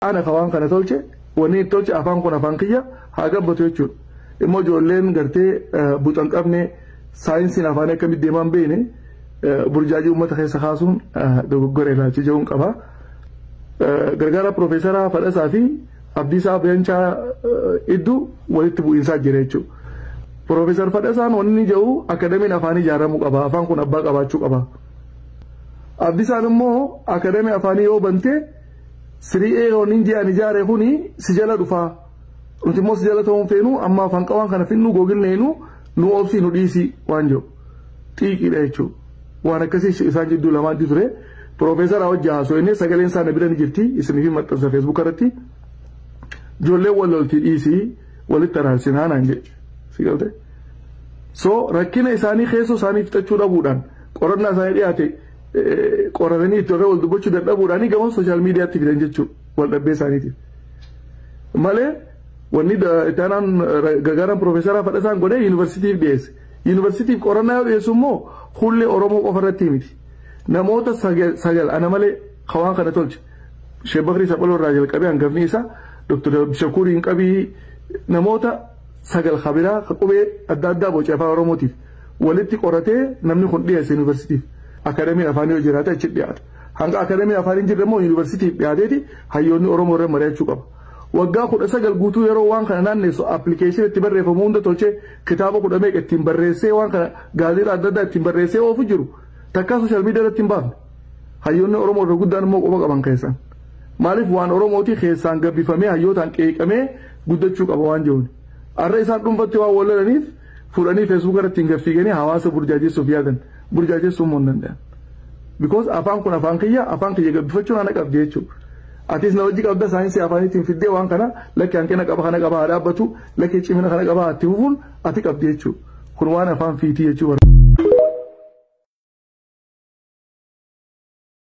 Ana ka waan kana tolche, wanni itti tolche afaan kun afaan kiyya haa gabbatu jechuudha. Immoo ijoolleen gartee buxa hin qabne, saayinsiin afaanii akkamitti deemaa hin beekne, burjaajii uummata keessa kaasuun dogoggora ilaalcha jedhuun qaba. Gargaara Piroofeesara Fadhasaa fi Abdiisaa Beenchaa iddoo walitti bu'iinsaa jira jechuudha. Piroofeesar Fadhasaan wanni inni jedhu akadamiin afaanii ijaaramuu qaba. Afaan kun abbaa qabaachuu qaba. Abdiisaan immoo akadamii afaanii yoo bante sirii eegoon inni ji'aan ijaare kuni si jala dhufaa. Nuti immoo si jala ta'uun feenu, amma afaan qawaan kana finnu googilneenu, nu obsii nu dhiisii waan jedhu. Xiiqiidha jechuudha. Waan akkasii isaan jidduu lamaan ture. Piroofeesara hojii haasoo sagaleen isaa na bira ni jirti, isinii fi maxxansa Feesbuuk irratti. Ijoolleen wal loltii dhiisii, walitti araarsinaa naan jedhe. Si galte? So rakkina isaanii keessoo isaanii fixachuu dhabuudhaan, qorannaa isaanii dhiyaate qoratanii itti wal dubbachuu dadhabuudhaan gama social mediatti fidan jechuudha wal dhabbee isaaniitiif. Malee wanni itti aanaan gargaaraan Piroofeesara Fadhasaan godhee yuunivarsiitiif dhiyeesse. Yuunivarsiitiif qorannaa yoo dhiyeessu immoo hullee Oromoo qofa irratti miti. Namoota sagal ana malee waan kana tolche. Sheek Bakrii Saphaloo irraa jalqabee hangafni isaa Dr. Shakuriin qabii, namoota sagal kabiraa qubee adda addaa boce afaan Oromootiif walitti qoratee namni kun dhiyeesse yuunivarsiitiif. Akademiin afaanii yoo jiraate achi dhiyaata. Hanga akademiin afaanii hin jirre immoo yuunivarsiitiif dhiyaateeti hayyoonni Oromoo irra mari'achuu qaba. Waggaa 19 guutuu yeroo waan kana naannessu, application itti barreeffamu hunda tolchee, kitaaba kudha meeqa ittiin barreessee, waan kana gaazexaa adda addaa ittiin barreessee oofu jiru, takkaa social media irratti hin baafne. Hayyoonni Oromoo irra guddaan immoo quba qaban keessan. Maaliif? Waan Oromootii keessaan gabbifamee hayyootaan qeeqamee guddachuu qaba waan jiruun. Har'a isaan dhuunfatti waan wal lolaniif fuudhanii Feesbuuk irratti hin gaffiiganii hawaasa burjaajessuuf yaadan, burjaajessuun immoo hin danda'an. Because afaan kun afaan kiyya, afaan kiyya gabbifachuun ana qabdi jechuudha. Atis na wajji qabda, saayinsii afaaniitiin fiddee waan kana lakki hanqina qaba kana qaba haa dhaabbatu, lakki cimina kana qaba itti fufuun ati qabdi jechuudha. Kun waan afaan fiitii jechuudha.